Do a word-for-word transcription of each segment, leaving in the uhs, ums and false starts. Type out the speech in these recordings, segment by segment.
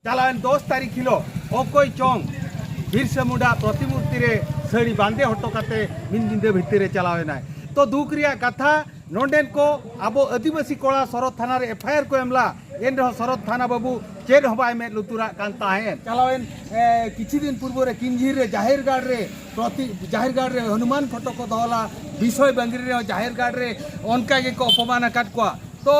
ᱪᱟᱞᱟᱣᱮᱱ ᱫᱚᱥ ᱛᱟᱹᱨᱤᱠᱷ ᱦᱤᱞᱳᱜ ᱚᱠᱚᱭ ᱪᱚᱝ ᱵᱤᱨᱥᱟ ᱢᱩᱱᱰᱟ ᱯᱨᱚᱛᱤᱢᱩᱨᱛᱤ ᱨᱮ ᱥᱟᱹᱲᱤ ᱵᱟᱸᱫᱮ ᱦᱚᱴᱚ ᱠᱟᱛᱮ ᱢᱤᱫ ᱧᱤᱫᱟᱹ ᱵᱷᱤᱛᱤᱨ ᱨᱮ ᱪᱟᱞᱟᱣ ᱮᱱᱟᱭ᱾ ᱛᱚ, ᱫᱩᱠ ᱨᱮᱭᱟᱜ ᱠᱟᱛᱷᱟ, ᱱᱚᱰᱮᱱ ᱠᱚ ᱟᱵᱚ ᱟᱹᱫᱤᱵᱟᱹᱥᱤ ᱠᱚᱲᱟ ᱥᱚᱨᱚᱛ ᱛᱷᱟᱱᱟ ᱨᱮ ᱮᱯᱷ ᱟᱭ ᱟᱨ ᱠᱚ ᱮᱢ ᱞᱟ, ᱮᱱ ᱨᱮᱦᱚᱸ ᱥᱚᱨᱚᱛ ᱛᱷᱟᱱᱟ ᱵᱟᱹᱵᱩ ᱪᱮᱫ ᱦᱚᱸ ᱵᱟᱭ ᱢᱮᱫ ᱞᱩᱛᱩᱨᱟᱜ ᱠᱟᱱ ᱛᱟᱦᱮᱸᱫ᱾ ᱪᱟᱞᱟᱣᱮᱱ, ᱮ, ᱠᱤᱪᱷᱩ ᱫᱤᱱ ᱯᱩᱨᱵᱚ ᱨᱮ ᱠᱤᱧᱡᱷᱤᱨ ᱨᱮ ᱡᱟᱦᱮᱨ ᱜᱟᱲ ᱨᱮ ᱯᱨᱚᱛᱤ, ᱡᱟᱦᱮᱨ ᱜᱟᱲ ᱨᱮ ᱦᱚᱱᱩᱢᱟᱱ ᱯᱷᱳᱴᱳ ᱠᱚ ᱫᱚᱦᱚ ᱞᱟ, ᱵᱤᱥᱚᱭ ᱵᱟᱝᱨᱤ ᱨᱮᱦᱚᱸ ᱡᱟᱦᱮᱨ ᱜᱟᱲ ᱨᱮ ᱚᱱᱠᱟ ᱜᱮᱠᱚ ᱚᱯᱚᱢᱟᱱ ᱟᱠᱟᱫ ᱠᱚᱣᱟ᱾ ᱛᱚ,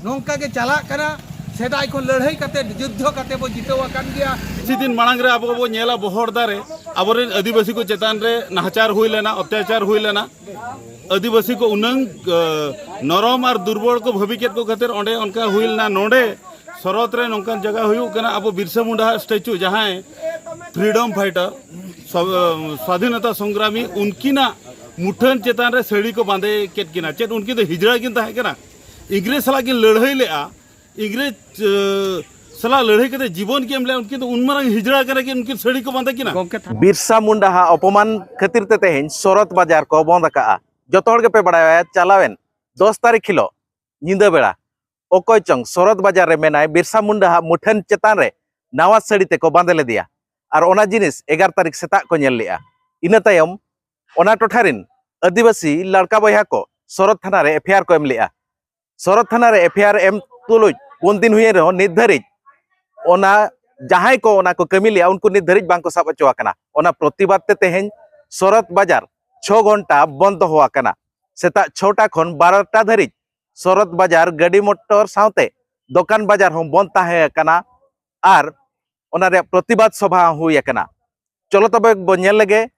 ᱱᱚᱝᱠᱟ ᱜᱮ ᱪᱟᱞᱟᱜ ᱠᱟᱱᱟ᱾ ᱥᱮᱫᱟᱭ ᱠᱷᱚᱱ ᱞᱟᱹᱲᱦᱟᱹᱭ ᱠᱟᱛᱮ, ᱡᱩᱫᱽᱫᱷᱚ ᱠᱟᱛᱮ ᱵᱚ ᱡᱤᱛᱟᱹᱣ ᱟᱠᱟᱱ ᱜᱮᱭᱟ᱾ ᱠᱤᱪᱷᱩ ᱫᱤᱱ ᱢᱟᱲᱟᱝ ᱨᱮ ᱟᱵᱚ ᱵᱚ ᱧᱮᱞᱟ, ᱵᱚᱦᱚᱲᱫᱟ ᱨᱮ ᱟᱵᱚᱨᱮᱱ ᱟᱹᱫᱤᱵᱟᱹᱥᱤ ᱠᱚ ᱪᱮᱛᱟᱱ ᱨᱮ ᱱᱟᱦᱟᱪᱟᱨ ᱦᱩᱭ ᱞᱮᱱᱟ, ᱚᱛᱛᱟᱪᱟᱨ ᱦᱩᱭ ᱞᱮᱱᱟ᱾ ᱟᱹᱫᱤᱵᱟᱹᱥᱤ ᱠᱚ ᱩᱱᱟᱹᱝ, ᱮ, ᱱᱚᱨᱚᱢ ᱟᱨ ᱫᱩᱨᱵᱚᱞ ᱠᱚ ᱵᱷᱟᱹᱵᱤ ᱠᱮᱫ ᱠᱚ ᱠᱷᱟᱹᱛᱤᱨ ᱚᱸᱰᱮ ᱚᱱᱠᱟ ᱦᱩᱭ ᱞᱮᱱᱟ᱾ ᱱᱚᱰᱮ ᱥᱚᱨᱚᱛ ᱨᱮ ᱱᱚᱝᱠᱟᱱ ᱡᱟᱭᱜᱟ ᱦᱩᱭᱩᱜ ᱠᱟᱱᱟ, ᱟᱵᱚ ᱵᱤᱨᱥᱟ ᱢᱩᱱᱰᱟ ᱦᱟᱜ ᱥᱴᱮᱪᱩ, ᱡᱟᱦᱟᱸᱭ ᱯᱷᱨᱤᱰᱚᱢ ᱯᱷᱟᱭᱴᱟᱨ, ᱥᱣᱟ-, ᱥᱣᱟᱫᱷᱤᱱᱚᱛᱟ ᱥᱚᱝᱜᱨᱟᱢᱤ, ᱩᱱᱠᱤᱱᱟᱜ ᱢᱩᱴᱷᱟᱹᱱ ᱪᱮᱛᱟᱱ ᱨᱮ ᱥᱟᱹᱲᱤ ᱠᱚ ᱵᱟᱸᱫᱮ ᱠᱮᱫ ᱠᱤᱱᱟ᱾ ᱪᱮᱫ ᱩᱱᱠᱤᱱ ᱫᱚ ᱦᱤᱡᱲᱟ ᱠᱤᱱ ᱛᱟᱦᱮᱸ ᱠᱟᱱᱟ? ᱤᱝᱨᱮᱡᱽ ᱥᱟᱞᱟᱜ ᱠᱤᱱ ᱞᱟᱹᱲᱦᱟᱹᱭ ᱞᱮᱜᱼᱟ, ᱤᱝᱨᱮᱡᱽ, ᱮ, ᱥᱟᱞᱟᱜ ᱞᱟᱹᱲᱦᱟᱹᱭ ᱠᱟᱛᱮ ᱡᱤᱵᱚᱱ ᱠᱤᱱ ᱮᱢ ᱞᱮᱜᱼᱟ, ᱩᱱᱠᱤᱱ ᱫᱚ ᱩᱱ ᱢᱟᱨᱟᱝ ᱦᱤᱡᱲᱟ ᱠᱟᱱᱟ ᱠᱤᱱ, ᱩᱱᱠᱤᱱ ᱥᱟᱹᱲᱤ ᱠᱚ ᱵᱟᱸᱫᱮ ᱠᱤᱱᱟ? ᱜᱚᱢᱠᱮ, ᱛᱷᱟ- ᱵᱤᱨᱥᱟ ᱢᱩᱱᱰᱟ ᱦᱟᱜ ᱚᱯᱚᱢᱟᱱ ᱠᱷᱟᱹᱛᱤᱨ ᱛᱮ ᱛᱮᱦᱮᱧ ᱥᱚᱨᱚᱛ ᱵᱟᱡᱟᱨ ᱠᱚ ᱵᱚᱱᱫ ᱟᱠᱟᱜᱼᱟ᱾ ᱡᱚᱛᱚ ᱦᱚᱲ ᱜᱮᱯᱮ ᱵᱟᱲᱟᱭᱟ, ᱪᱟᱞᱟᱣᱮᱱ ᱫᱚᱥ ᱛᱟᱹᱨᱤᱠᱷ ᱦᱤᱞᱳᱜ ᱧᱤᱫᱟᱹ ᱵᱮᱲᱟ ᱚᱠᱚᱭ ᱪᱚᱝ ᱥᱚᱨᱚᱛ ᱵᱟᱡᱟᱨ ᱨᱮ ᱢᱮᱱᱟᱭ, ᱵᱤᱨᱥᱟ ᱢᱩᱱᱰᱟ ᱦᱟᱜ ᱢᱩᱴᱷᱟᱹᱱ ᱪᱮᱛᱟᱱ ᱨᱮ ᱱᱟᱣᱟ ᱥᱟᱹᱲᱤ ᱛᱮᱠᱚ ᱵᱟᱸᱫᱮ ᱞᱮᱫᱮᱭᱟ᱾ ᱟᱨ ᱚᱱᱟ ᱡᱤᱱᱤᱥ ᱮᱜᱟᱨᱚ ᱛᱟᱹᱨᱤᱠᱷ ᱥᱮᱛᱟᱜ ᱠᱚ ᱧᱮᱞ ᱞᱮᱜᱼᱟ᱾ ᱤᱱᱟᱹ ᱛᱟᱭᱚᱢ ᱚᱱᱟ ᱴᱚᱴᱷᱟ ᱨᱮᱱ ᱟᱹᱫᱤᱵᱟᱹᱥᱤ ᱞᱟᱲᱠᱟ ᱵᱚᱭᱦᱟ ᱠᱚ ᱥᱚᱨᱚᱛ ᱛᱷᱟᱱᱟ ᱨᱮ ᱮᱯᱷ ᱟᱭ ᱟᱨ ᱠᱚ ᱮᱢ ᱞᱮᱜᱼᱟ᱾ ᱥᱚᱨᱚᱛ ᱛᱷᱟᱱᱟ ᱨᱮ ᱮᱯᱷ ᱟᱭ ᱟᱨ ᱮᱢ ᱛᱩᱞᱩᱡ ᱯᱩᱱ ᱫᱤᱱ ᱦᱩᱭᱮᱱ ᱨᱮᱦᱚᱸ, ᱱᱤᱛ ᱫᱷᱟᱹᱨᱤᱡ ᱚᱱᱟ ᱡᱟᱦᱟᱸᱭ ᱠᱚ ᱚᱱᱟ ᱠᱚ ᱠᱟᱹᱢᱤ ᱞᱮᱜᱼᱟ, ᱩᱱᱠᱩ ᱱᱤᱛ ᱫᱷᱟᱹᱨᱤᱡ ᱵᱟᱝ ᱠᱚ ᱥᱟᱵ ᱦᱚᱪᱚ ᱟᱠᱟᱱᱟ᱾ ᱚᱱᱟ ᱯᱨᱚᱛᱤᱵᱟᱫ ᱛᱮ ᱛᱮᱦᱮᱧ ᱥᱚᱨᱚᱛ ᱵᱟᱡᱟᱨ ᱪᱷᱚ ᱜᱷᱚᱱᱴᱟ ᱵᱚᱱᱫ ᱫᱚᱦᱚ ᱟᱠᱟᱱᱟ᱾ ᱥᱮᱛᱟᱜ ᱪᱷᱚᱴᱟ ᱠᱷᱚᱱ ᱵᱟᱨᱚᱴᱟ ᱫᱷᱟᱹᱨᱤᱡ ᱥᱚᱨᱚᱛ ᱵᱟᱡᱟᱨ ᱜᱟᱹᱰᱤ ᱢᱚᱴᱚᱨ ᱥᱟᱶᱛᱮ ᱫᱚᱠᱟᱱ ᱵᱟᱡᱟᱨ ᱦᱚᱸ ᱵᱚᱱᱫ ᱛᱟᱦᱮᱸ ᱟᱠᱟᱱᱟ ᱟᱨ ᱚᱱᱟ ᱨᱮᱭᱟᱜ ᱯᱨᱚᱛᱤᱵᱟᱫ ᱥᱚᱵᱷᱟ ᱦᱚᱸ ᱦᱩᱭ ᱟᱠᱟᱱᱟ᱾ ᱪᱚᱞᱚ ᱛᱚᱵᱮ ᱵᱚ ᱧᱮᱞ ᱞᱮᱜᱮ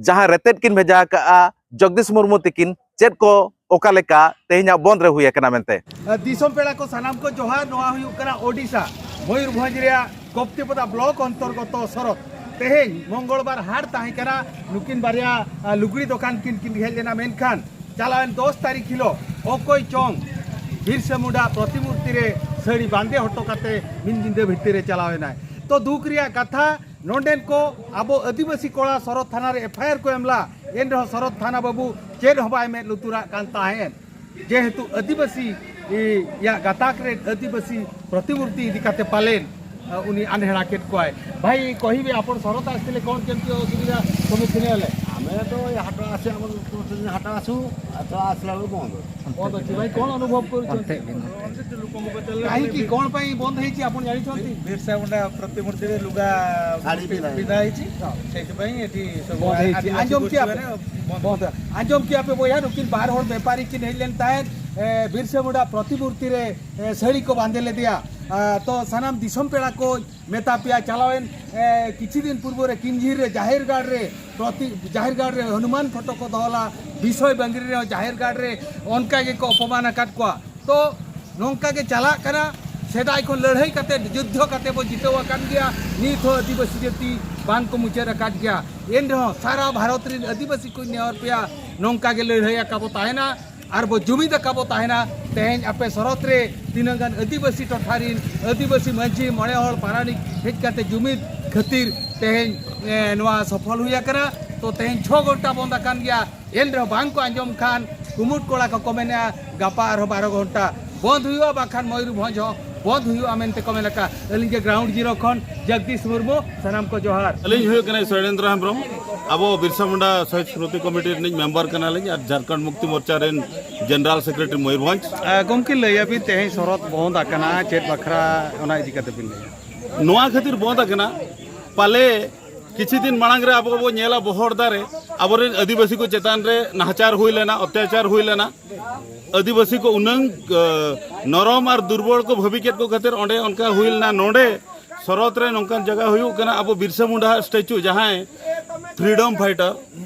ᱡᱟᱦᱟᱸ ᱨᱮᱛᱮᱫ ᱠᱤᱱ ᱵᱷᱮᱡᱟ ᱟᱠᱟᱜᱼᱟ ᱡᱚᱜᱽᱫᱤᱥ ᱢᱩᱨᱢᱩ ᱛᱤᱠᱤᱱ, ᱪᱮᱫ ᱠᱚ ᱚᱠᱟ ᱞᱮᱠᱟ ᱛᱮᱦᱮᱧᱟᱜ ᱵᱚᱱᱫ ᱨᱮ ᱦᱩᱭ ᱟᱠᱟᱱᱟ ᱢᱮᱱᱛᱮ᱾ ᱫᱤᱥᱚᱢ ᱯᱮᱲᱟ ᱠᱚ ᱥᱟᱱᱟᱢ ᱠᱚ ᱡᱚᱦᱟᱨ᱾ ᱱᱚᱣᱟ ᱦᱩᱭᱩᱜ ᱠᱟᱱᱟ ᱳᱰᱤᱥᱟ, ᱢᱚᱭᱩᱨᱵᱷᱚᱸᱡᱽ ᱨᱮᱭᱟᱜ ᱠᱚᱯᱛᱤᱯᱚᱫᱟ ᱵᱞᱚᱠ ᱚᱱᱛᱚᱨᱜᱚᱛᱚ ᱥᱚᱨᱚᱛ᱾ ᱛᱮᱦᱮᱧ ᱢᱚᱝᱜᱚᱞᱵᱟᱨ ᱦᱟᱴ ᱛᱟᱦᱮᱸ ᱠᱟᱱᱟ᱾ ᱱᱩᱠᱤᱱ ᱵᱟᱨᱭᱟ, ᱟ, ᱞᱩᱜᱽᱲᱤ ᱫᱚᱠᱟᱱ ᱠᱤᱱ, ᱠᱤᱱ ᱦᱮᱡ ᱞᱮᱱᱟ, ᱢᱮᱱᱠᱷᱟᱱ ᱪᱟᱞᱟᱣᱮᱱ ᱫᱚᱥ ᱛᱟᱹᱨᱤᱠᱷ ᱦᱤᱞᱳᱜ ᱚᱠᱚᱭ ᱪᱚᱝ ᱵᱤᱨᱥᱟ ᱢᱩᱱᱰᱟ ᱯᱨᱚᱛᱤᱢᱩᱨᱛᱤ ᱨᱮ ᱥᱟᱹᱲᱤ ᱵᱟᱸᱫᱮ ᱦᱚᱴᱚ ᱠᱟᱛᱮ ᱢᱤᱫ ᱧᱤᱫᱟᱹ ᱵᱷᱤᱛᱤᱨ ᱨᱮ ᱪᱟᱞᱟᱣ ᱮᱱᱟᱭ᱾ ᱛᱚ, ᱫᱩᱠ ᱨᱮᱭᱟᱜ ᱠᱟᱛᱷᱟ, ᱱᱚᱰᱮᱱ ᱠᱚ ᱟᱵᱚ ᱟᱹᱫᱤᱵᱟᱹᱥᱤ ᱠᱚᱲᱟ ᱥᱚᱨᱚᱛ ᱛᱷᱟᱱᱟ ᱨᱮ ᱮᱯᱷ ᱟᱭ ᱟᱨ ᱠᱚ ᱮᱢ ᱞᱟ, ᱮᱱ ᱨᱮᱦᱚᱸ ᱥᱚᱨᱚᱛ ᱛᱷᱟᱱᱟ ᱵᱟᱹᱵᱩ ᱪᱮᱫ ᱦᱚᱸ ᱵᱟᱭ ᱢᱮᱫ ᱞᱩᱛᱩᱨᱟᱜ ᱠᱟᱱ ᱛᱟᱦᱮᱸᱫ᱾ ᱡᱮᱦᱮᱛᱩ ᱟᱹᱫᱤᱵᱟᱹᱥᱤ, ᱤ, ᱭᱟᱜ ᱜᱟᱛᱟᱠ ᱨᱮᱱ ᱟᱹᱫᱤᱵᱟᱹᱥᱤ ᱯᱨᱚᱛᱤᱢᱩᱨᱛᱤ ᱤᱫᱤ ᱠᱟᱛᱮ ᱯᱟᱞᱮᱱ ᱩᱱᱤ ᱟᱱᱦᱮᱲᱟ ᱠᱮᱫ ᱠᱚᱣᱟᱭ᱾ ଭାଇ, କହିବେ, ଆପଣ ଶରତ ଆସିଥିଲେ, କ'ଣ କେମିତି ଅସୁବିଧା ସମ୍ମୁଖୀନ ହେଲେ? ଆମେ ତ ଏଇ ହାଟ ଆସି, ଆମର ପ୍ରତିଦିନ ହାଟ ଆସୁ, ହାଟ ଆସିଲା ବେଳକୁ ବନ୍ଦ। ବନ୍ଦ ଅଛି। ଭାଇ, କ'ଣ ଅନୁଭବ କରୁଛନ୍ତି? କାହିଁକି, କ'ଣ ପାଇଁ ବନ୍ଦ ହେଇଛି, ଆପଣ ଜାଣିଛନ୍ତି? ବିର୍ସା ମୁଣ୍ଡା ପ୍ରତିମୂର୍ତ୍ତିରେ ଲୁଗା ଶାଢ଼ୀ ପିନ୍ଧା ହେଇଛି। ପିନ୍ଧା ହେଇଛି, ସେଇଥିପାଇଁ ଏଠି ସବୁ ବନ୍ଦ ହେଇଛି। ଆଦିବାସୀ ଆଞ୍ଜମ କି ଗୋଷ୍ଠୀ ଆପେ? ମାନେ ବନ୍ଦ। ବନ୍ଦ। ଆଞ୍ଜମ କି ଆପେ ᱵᱚᱭᱦᱟ, ᱱᱩᱠᱤᱱ ᱵᱟᱨ ᱦᱚᱲ ᱵᱮᱯᱟᱨᱤ ᱠᱤᱱ ᱦᱮᱡ ᱞᱮᱱ ᱛᱟᱦᱮᱸᱫ, ᱮ, ᱵᱤᱨᱥᱟ ᱢᱩᱱᱰᱟ ᱯᱨᱚᱛᱤᱢᱩᱨᱛᱤ ᱨᱮ, ᱮ, ᱥᱟᱹᱲᱤ ᱠᱚ ᱵᱟᱸᱫᱮ ᱞᱮᱫᱮᱭᱟ᱾ ᱟ, ᱛᱚ ᱥᱟᱱᱟᱢ ᱫᱤᱥᱚᱢ ᱯᱮᱲᱟ ᱠᱚ ᱢᱮᱛᱟ ᱯᱮᱭᱟ, ᱪᱟᱞᱟᱣᱮᱱ, ᱮ, ᱠᱤᱪᱷᱩ ᱫᱤᱱ ᱯᱩᱨᱵᱚ ᱨᱮ ᱠᱤᱧᱡᱷᱤᱨ ᱨᱮ ᱡᱟᱦᱮᱨ ᱜᱟᱲ ᱨᱮ ᱯᱨᱚᱛᱤ, ᱡᱟᱦᱮᱨ ᱜᱟᱲ ᱨᱮ ᱦᱚᱱᱩᱢᱟᱱ ᱯᱷᱚᱴᱚ ᱠᱚ ᱫᱚᱦᱚ ᱞᱟ, ᱵᱤᱥᱚᱭ ᱵᱟᱝᱜᱽᱨᱤ ᱨᱮᱦᱚᱸ ᱡᱟᱦᱮᱨ ᱜᱟᱲ ᱨᱮ ᱚᱱᱠᱟ ᱜᱮᱠᱚ ᱚᱯᱚᱢᱟᱱ ᱟᱠᱟᱫ ᱠᱚᱣᱟ᱾ ᱛᱚ ᱱᱚᱝᱠᱟ ᱜᱮ ᱪᱟᱞᱟᱜ ᱠᱟᱱᱟ᱾ ᱥᱮᱫᱟᱭ ᱠᱷᱚᱱ ᱞᱟᱹᱲᱦᱟᱹᱭ ᱠᱟᱛᱮ, ᱡᱩᱫᱽᱫᱷᱚ ᱠᱟᱛᱮ ᱵᱚ ᱡᱤᱛᱟᱹᱣ ᱟᱠᱟᱱ ᱜᱮᱭᱟ᱾ ᱱᱤᱛ ᱦᱚᱸ ᱟᱹᱫᱤᱵᱟᱹᱥᱤ ᱡᱟᱹᱛᱤ ᱵᱟᱝ ᱠᱚ ᱢᱩᱪᱟᱹᱫ ᱟᱠᱟᱫ ᱜᱮᱭᱟ᱾ ᱮᱱ ᱨᱮᱦᱚᱸ ᱥᱟᱨᱟ ᱵᱷᱟᱨᱚᱛ ᱨᱤᱱ ᱟᱹᱫᱤᱵᱟᱹᱥᱤ ᱠᱚᱧ ᱱᱮᱦᱚᱨ ᱯᱮᱭᱟ, ᱱᱚᱝᱠᱟ ᱜᱮ ᱞᱟᱹᱲᱦᱟᱹᱭ ᱟᱠᱟ ᱵᱚ ᱛᱟᱦᱮᱱᱟ ᱟᱨ ᱵᱚ ᱡᱩᱢᱤᱫ ᱟᱠᱟ ᱵᱚ ᱛᱟᱦᱮᱱᱟ᱾ ᱛᱮᱦᱮᱧ ᱟᱯᱮ ᱥᱚᱨᱚᱛ ᱨᱮ ᱛᱤᱱᱟᱹᱜ ᱜᱟᱱ ᱟᱹᱫᱤᱵᱟᱹᱥᱤ ᱴᱚᱴᱷᱟ ᱨᱤᱱ ᱟᱹᱫᱤᱵᱟᱹᱥᱤ ᱢᱟᱹᱡᱷᱤ, ᱢᱚᱬᱮ ᱦᱚᱲ ᱯᱟᱨᱟᱱᱤᱠ ᱦᱮᱡ ᱠᱟᱛᱮ ᱡᱩᱢᱤᱫ ᱠᱷᱟᱹᱛᱤᱨ ᱛᱮᱦᱮᱧ, ᱮ, ᱱᱚᱣᱟ ᱥᱚᱯᱷᱚᱞ ᱦᱩᱭ ᱟᱠᱟᱱᱟ᱾ ᱛᱚ ᱛᱮᱦᱮᱧ ᱪᱷᱚ ᱜᱷᱚᱱᱴᱟ ᱵᱚᱱᱫ ᱟᱠᱟᱱ ᱜᱮᱭᱟ᱾ ᱮᱱ ᱨᱮᱦᱚᱸ ᱵᱟᱝ ᱠᱚ ᱟᱸᱡᱚᱢ ᱠᱷᱟᱱ ᱠᱩᱢᱩᱴ ᱠᱚᱲᱟ ᱠᱚᱠᱚ ᱢᱮᱱᱮᱜᱼᱟ, ᱜᱟᱯᱟ ᱟᱨᱦᱚᱸ ᱵᱟᱨᱚ ᱜᱷᱚᱱᱴᱟ ᱵᱚᱱᱫ ᱦᱩᱭᱩᱜᱼᱟ, ᱵᱟᱠᱷᱟᱱ ᱢᱚᱭᱩᱨᱵᱷᱚᱸᱡᱽ ᱦᱚᱸ ᱵᱚᱱᱫ ᱦᱩᱭᱩᱜᱼᱟ ᱢᱮᱱᱛᱮ ᱠᱚ ᱢᱮᱱ ᱟᱠᱟᱫᱼᱟ᱾ ᱟᱹᱞᱤᱧ ᱜᱮ ᱜᱨᱟᱣᱩᱱᱰ ᱡᱤᱨᱳ ᱠᱷᱚᱱ ᱡᱚᱜᱽᱫᱤᱥ ᱢᱩᱨᱢᱩ, ᱥᱟᱱᱟᱢ ᱠᱚ ᱡᱚᱦᱟᱨ᱾ ᱟᱹᱞᱤᱧ ᱦᱩᱭᱩᱜ ᱠᱟᱱᱟᱭ ᱥᱚᱭᱞᱮᱱᱫᱨᱚ ᱦᱮᱢᱵᱨᱚᱢ᱾ ᱟᱵᱚ ᱵᱤᱨᱥᱟ ᱢᱩᱱᱰᱟ ᱥᱚᱦᱤᱫ ᱥᱢᱨᱩᱛᱤ ᱠᱚᱢᱤᱴᱤ ᱨᱤᱱᱤᱡ ᱢᱮᱢᱵᱟᱨ ᱠᱟᱱᱟᱞᱤᱧ ᱟᱨ ᱡᱷᱟᱨᱠᱷᱚᱸᱰ ᱢᱩᱠᱛᱤ ᱢᱳᱨᱪᱟ ᱨᱮᱱ ᱡᱮᱱᱮᱨᱟᱞ ᱥᱮᱠᱨᱮᱴᱟᱨᱤ ᱢᱚᱭᱩᱨᱵᱷᱚᱸᱡᱽ᱾ ᱟ, ᱜᱚᱢᱠᱮ, ᱞᱟᱹᱭᱟᱵᱤᱱ ᱛᱮᱦᱮᱧ ᱥᱚᱨᱚᱛ ᱵᱚᱱᱫ ᱟᱠᱟᱱᱟ, ᱪᱮᱫ ᱵᱟᱠᱷᱨᱟ ᱚᱱᱟ ᱤᱫᱤ ᱠᱟᱛᱮ ᱵᱤᱱ ᱞᱟᱹᱭᱟ? ᱱᱚᱣᱟ ᱠᱷᱟᱹᱛᱤᱨ ᱵᱚᱱᱫ ᱟᱠᱟᱱᱟ, ᱯᱟᱞᱮ ᱠᱤᱪᱷᱩ ᱫᱤᱱ ᱢᱟᱲᱟᱝ ᱨᱮ ᱟᱵᱚ ᱵᱚ ᱧᱮᱞᱟ ᱵᱚᱦᱚᱲᱫᱟ ᱨᱮ ᱟᱵᱚᱨᱮᱱ ᱟᱹᱫᱤᱵᱟᱹᱥᱤ ᱠᱚ ᱪᱮᱛᱟᱱ ᱨᱮ ᱱᱟᱦᱟᱪᱟᱨ ᱦᱩᱭ ᱞᱮᱱᱟ, ᱚᱛᱛᱟᱪᱟᱨ ᱦᱩᱭ ᱞᱮᱱᱟ᱾ ᱟᱹᱫᱤᱵᱟᱹᱥᱤ ᱠᱚ ᱩᱱᱟᱹᱝ, ᱮ, ᱱᱚᱨᱚᱢ ᱟᱨ ᱫᱩᱨᱵᱚᱞ ᱠᱚ ᱵᱷᱟᱹᱵᱤ ᱠᱮᱫ ᱠᱚ ᱠᱷᱟᱹᱛᱤᱨ ᱚᱸᱰᱮ ᱚᱱᱠᱟ ᱦᱩᱭ ᱞᱮᱱᱟ᱾ ᱱᱚᱰᱮ ᱥᱚᱨᱚᱛ ᱨᱮ ᱱᱚᱝᱠᱟᱱ ᱡᱟᱭᱜᱟ ᱦᱩᱭᱩᱜ ᱠᱟᱱᱟ, ᱟᱵᱚ ᱵᱤᱨᱥᱟ ᱢᱩᱱᱰᱟ ᱟᱜ ᱥᱴᱮᱪᱩ, ᱡᱟᱦᱟᱸᱭ ᱯᱷᱨᱤᱰᱚᱢ ᱯᱷᱟᱭᱴᱟᱨ,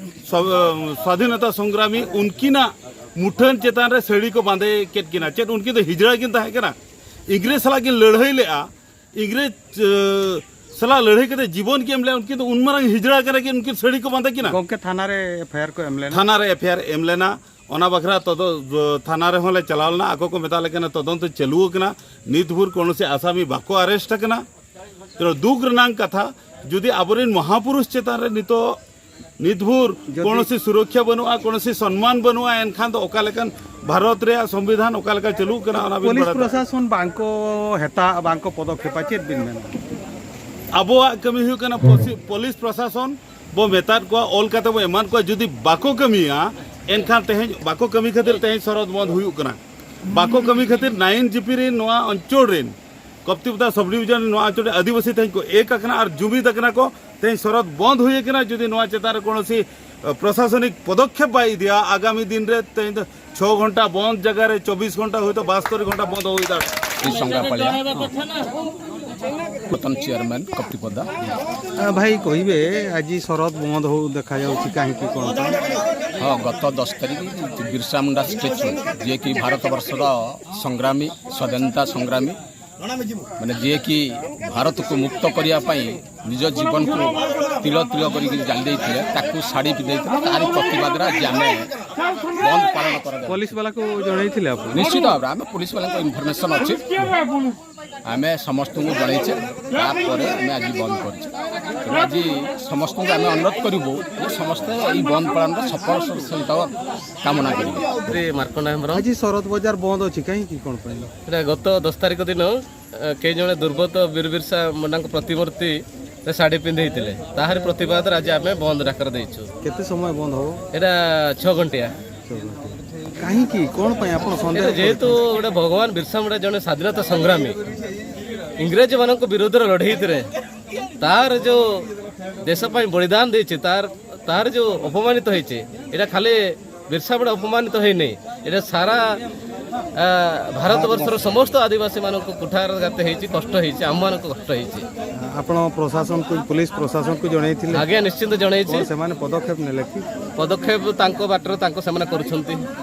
ᱥᱣᱟ-, ᱥᱣᱟᱫᱷᱤᱱᱚᱛᱟ ᱥᱚᱝᱜᱨᱟᱢᱤ, ᱩᱱᱠᱤᱱᱟᱜ ᱢᱩᱴᱷᱟᱹᱱ ᱪᱮᱛᱟᱱ ᱨᱮ ᱥᱟᱹᱲᱤ ᱠᱚ ᱵᱟᱸᱫᱮ ᱠᱮᱫ ᱠᱤᱱᱟ᱾ ᱪᱮᱫ ᱩᱱᱠᱤᱱ ᱫᱚ ᱦᱤᱡᱲᱟ ᱠᱤᱱ ᱛᱟᱦᱮᱸ ᱠᱟᱱᱟ? ᱤᱝᱨᱮᱡᱽ ᱥᱟᱞᱟᱜ ᱠᱤᱱ ᱞᱟᱹᱲᱦᱟᱹᱭ ᱞᱮᱜᱼᱟ, ᱤᱝᱨᱮᱡᱽ, ᱮ, ᱥᱟᱞᱟᱜ ᱞᱟᱹᱲᱦᱟᱹᱭ ᱠᱟᱛᱮ ᱡᱤᱵᱚᱱ ᱠᱤᱱ ᱮᱢ ᱞᱮᱜᱼᱟ, ᱩᱱᱠᱤᱱ ᱫᱚ ᱩᱱ ᱢᱟᱨᱟᱝ ᱦᱤᱡᱲᱟ ᱠᱟᱱᱟ ᱠᱤᱱ, ᱩᱱᱠᱤᱱ ᱥᱟᱹᱲᱤ ᱠᱚ ᱵᱟᱸᱫᱮ ᱠᱤᱱᱟ? ᱜᱚᱢᱠᱮ, ᱛᱷᱟᱱᱟ ᱨᱮ ᱮᱯᱷ ᱟᱭ ᱟᱨ ᱠᱚ ᱮᱢ ᱞᱮᱱᱟ᱾ ᱛᱷᱟᱱᱟ ᱨᱮ ᱮᱯᱷ ᱟᱭ ᱟᱨ ᱮᱢ ᱞᱮᱱᱟ, ᱚᱱᱟ ᱵᱟᱠᱷᱨᱟ ᱛᱚᱫᱚ-, ᱛᱷᱟᱱᱟ ᱨᱮᱦᱚᱸ ᱞᱮ ᱪᱟᱞᱟᱣ ᱞᱮᱱᱟ, ᱟᱠᱚ ᱠᱚ ᱢᱮᱛᱟ ᱞᱮ ᱠᱟᱱᱟ ᱛᱚᱫᱚᱱᱛᱚ ᱪᱟᱹᱞᱩ ᱟᱠᱟᱱᱟ, ᱱᱤᱛ ᱵᱷᱳᱨ ᱠᱳᱱᱳ ᱥᱮ ᱟᱥᱟᱢᱤ ᱵᱟᱠᱚ ᱟᱨᱮᱥᱴ ᱟᱠᱟᱱᱟ᱾ ᱛᱚ ᱫᱩᱠ ᱨᱮᱱᱟᱜ ᱠᱟᱛᱷᱟ, ᱡᱩᱫᱤ ᱟᱵᱚᱨᱮᱱ ᱢᱚᱦᱟᱯᱩᱨᱩᱥ ᱪᱮᱛᱟᱱ ᱨᱮ ᱱᱤᱛᱚᱜ ᱱᱤᱛ ᱵᱷᱳᱨ ᱡᱚᱫᱤ ᱠᱳᱱᱳᱥᱤ ᱥᱩᱨᱚᱠᱷᱟ ᱵᱟᱹᱱᱩᱜᱼᱟ, ᱠᱳᱱᱳᱥᱤ ᱥᱚᱱᱢᱟᱱ ᱵᱟᱹᱱᱩᱜᱼᱟ, ᱮᱱᱠᱷᱟᱱ ᱫᱚ ᱚᱠᱟ ᱞᱮᱠᱟᱱ ᱵᱷᱟᱨᱚᱛ ᱨᱮᱭᱟᱜ ᱥᱚᱝᱵᱤᱫᱷᱟᱱ ᱚᱠᱟ ᱞᱮᱠᱟ ᱪᱟᱹᱞᱩᱜ ᱠᱟᱱᱟ, ᱚᱱᱟ ᱵᱤᱱ ᱯᱩᱞᱤᱥ ᱵᱟᱲᱟᱭ ᱫᱟᱲᱮᱭᱟᱜᱼᱟ᱾ ᱯᱨᱚᱥᱟᱥᱚᱱ ᱵᱟᱝᱠᱚ ᱦᱮᱛᱟ, ᱵᱟᱝᱠᱚ ᱯᱚᱫᱚᱠᱷᱮᱯᱟ, ᱪᱮᱫ ᱵᱤᱱ ᱢᱮᱱᱟ? ᱟᱵᱚᱣᱟᱜ ᱠᱟᱹᱢᱤ ᱦᱩᱭᱩᱜ ᱠᱟᱱᱟ ᱯᱚᱥᱤ-, ᱯᱩᱞᱤᱥ ᱯᱨᱚᱥᱟᱥᱚᱱ ᱵᱚ ᱢᱮᱛᱟᱫ ᱠᱚᱣᱟ, ᱚᱞ ᱠᱟᱛᱮ ᱵᱚ ᱮᱢᱟᱫ ᱠᱚᱣᱟ, ᱡᱩᱫᱤ ᱵᱟᱠᱚ ᱠᱟᱹᱢᱤᱭᱟ, ᱮᱱᱠᱷᱟᱱ ᱛᱮᱦᱮᱧ ᱵᱟᱠᱚ ᱠᱟᱹᱢᱤ ᱠᱷᱟᱹᱛᱤᱨ ᱛᱮᱦᱮᱧ ᱥᱚᱨᱚᱫ ᱵᱚᱱᱫᱷ ᱦᱩᱭᱩᱜ ᱠᱟᱱᱟ᱾ ᱵᱟᱠᱚ ᱠᱟᱹᱢᱤ ᱠᱷᱟᱹᱛᱤᱨ ᱱᱟᱭᱤᱱ ᱡᱤᱯᱤ ᱨᱮᱱ ᱱᱚᱣᱟ ᱚᱧᱪᱚᱞ ᱨᱮᱱ ᱠᱚᱯᱛᱤᱯᱚᱫᱟ ᱥᱟᱵ ᱰᱤᱵᱤᱡᱚᱱ ᱨᱮᱱ ᱱᱚᱣᱟ ᱚᱧᱪᱚᱞ ᱨᱮ ᱟᱹᱫᱤᱵᱟᱹᱥᱤ ᱛᱮᱦᱮᱧ ᱠᱚ ᱮᱠ ᱟᱠᱟᱱᱟ ᱟᱨ ᱡᱩᱢᱤᱫ ᱟᱠᱟᱱᱟ ᱠᱚ᱾ ᱛᱮᱦᱮᱧ ᱥᱚᱨᱚᱫ ᱵᱚᱱᱫᱷ ᱦᱩᱭ ᱟᱠᱟᱱᱟ᱾ ᱡᱩᱫᱤ ᱱᱚᱣᱟ ᱪᱮᱛᱟᱱ ᱨᱮ ᱠᱳᱱᱳᱥᱤ, ᱮ, ᱯᱨᱚᱥᱟᱥᱚᱱᱤᱠ ᱯᱚᱫᱚᱠᱷᱮᱯ ᱵᱟᱭ ᱤᱫᱤᱭᱟ, ᱟᱜᱟᱢᱤ ᱫᱤᱱ ᱨᱮ ᱛᱮᱦᱮᱧ ᱫᱚ ᱪᱷᱚ ᱜᱷᱚᱱᱴᱟ ᱵᱚᱱᱫᱷ ᱡᱟᱭᱜᱟ ᱨᱮ ᱪᱚᱵᱵᱤᱥ ᱜᱷᱚᱱᱴᱟ ᱦᱚᱭᱛᱳ ᱵᱟᱥᱛᱳᱨᱤ ᱜᱷᱚᱱᱴᱟ ᱵᱚᱱᱫᱷ ᱦᱩᱭ ᱫᱟᱲᱮᱭᱟᱜᱼᱟ᱾ ᱥᱚᱝᱜᱟ ᱯᱟᱲᱤᱭᱟ, ବର୍ତ୍ତମାନ ଚେୟାରମ୍ୟାନ କପ୍ତିପଦା। ଆ, ଭାଇ କହିବେ, ଆଜି ଶରଦ ବନ୍ଦ ହଉ ଦେଖାଯାଉଛି, କାହିଁକି କ'ଣ ପାଇଁ? ହଁ, ଗତ ଦଶ ତାରିଖ ବିର୍ସା ମୁଣ୍ଡା ଷ୍ଟାଚ୍ୟୁ, ଯିଏକି ଭାରତବର୍ଷର ସଂଗ୍ରାମୀ, ସ୍ୱାଧୀନତା ସଂଗ୍ରାମୀ, ମାନେ ଯିଏକି ଭାରତକୁ ମୁକ୍ତ କରିବା ପାଇଁ ନିଜ ଜୀବନକୁ ତିଳ ତିଳ କରିକି ଜାଳି ଦେଇଥିଲେ, ତାକୁ ଶାଢ଼ୀ ପିନ୍ଧେଇଥିଲେ, ତାରି ପ୍ରତିବାଦରେ ଆଜି ଆମେ ବନ୍ଦ ପାଳନ କରାଯାଉଛି। ପୋଲିସ ବାଲାକୁ ଜଣେଇଥିଲେ ଆପଣ? ନିଶ୍ଚିତ ଭାବରେ ଆମେ ପୋଲିସ ବାଲାଙ୍କ ଇନଫର୍ମେସନ୍ ଅଛି, ଆମେ ସମସ୍ତଙ୍କୁ ଜଣେଇଛେ, ତାପରେ ଆମେ ଆଜି ବନ୍ଦ କରିଛେ। ତେଣୁ ଆଜି ସମସ୍ତଙ୍କୁ ଆମେ ଅନୁରୋଧ କରିବୁ ଯେ ସମସ୍ତେ ଏଇ ବନ୍ଦ ପାଳନର ସଫଳ ସହିତ କାମନା କରିବେ। ଶ୍ରୀ ମାର୍କଣ୍ଡ ହେମ୍ବ୍ରମ। ଆଜି ଶରଦ ବଜାର ବନ୍ଦ ଅଛି, କାହିଁକି, କ'ଣ ପାଇଁ? ଏଇଟା ଗତ ଦଶ ତାରିଖ ଦିନ, ଅ, କେହି ଜଣେ ଦୁର୍ବୃତ୍ତ ବୀର ବିର୍ସା ମୁଣ୍ଡାଙ୍କ ପ୍ରତିମୂର୍ତ୍ତିରେ ଶାଢ଼ୀ ପିନ୍ଧେଇଥିଲେ, ତାହାରି ପ୍ରତିବାଦରେ ଆଜି ଆମେ ବନ୍ଦ ଡାକରା ଦେଇଛୁ। କେତେ ସମୟ ବନ୍ଦ ହବ? ଏଇଟା ଛଅ ଘଣ୍ଟିଆ। କାହିଁକି, କ'ଣ ପାଇଁ ଆପଣ ସନ୍ଦେହ ଏଇଟା ଯେହେତୁ କରୁଛନ୍ତି? ଗୋଟେ ଭଗବାନ ବିର୍ସା ମୁଣ୍ଡା ଜଣେ ସ୍ୱାଧୀନତା ସଂଗ୍ରାମୀ, ଇଂରେଜମାନଙ୍କ ବିରୁଦ୍ଧରେ ଲଢ଼େଇଥିଲେ, ତାର ଯୋଉ ଦେଶ ପାଇଁ ବଳିଦାନ ଦେଇଛି, ତାର, ତାର ଯୋଉ ଅପମାନିତ ହେଇଛି, ଏଇଟା ଖାଲି ବିର୍ସା ମୁଣ୍ଡା ଅପମାନିତ ହେଇନି, ଏଇଟା ସାରା, ଆ, ଭାରତବର୍ଷର ସମସ୍ତ ଆଦିବାସୀମାନଙ୍କୁ କୁଠାରଘାତ ହେଇଛି, କଷ୍ଟ ହେଇଛି, ଆମମାନଙ୍କୁ କଷ୍ଟ ହେଇଛି। ଆପଣ ପ୍ରଶାସନକୁ, ପୋଲିସ ପ୍ରଶାସନକୁ ଜଣେଇଥିଲେ? ଆଜ୍ଞା, ନିଶ୍ଚିନ୍ତ ଜଣେଇଛି। କ'ଣ ସେମାନେ ପଦକ୍ଷେପ ନେଲେ କି? ପଦକ୍ଷେପ ତାଙ୍କ ବାଟରେ ତାଙ୍କ ସେମାନେ କରୁଛନ୍ତି।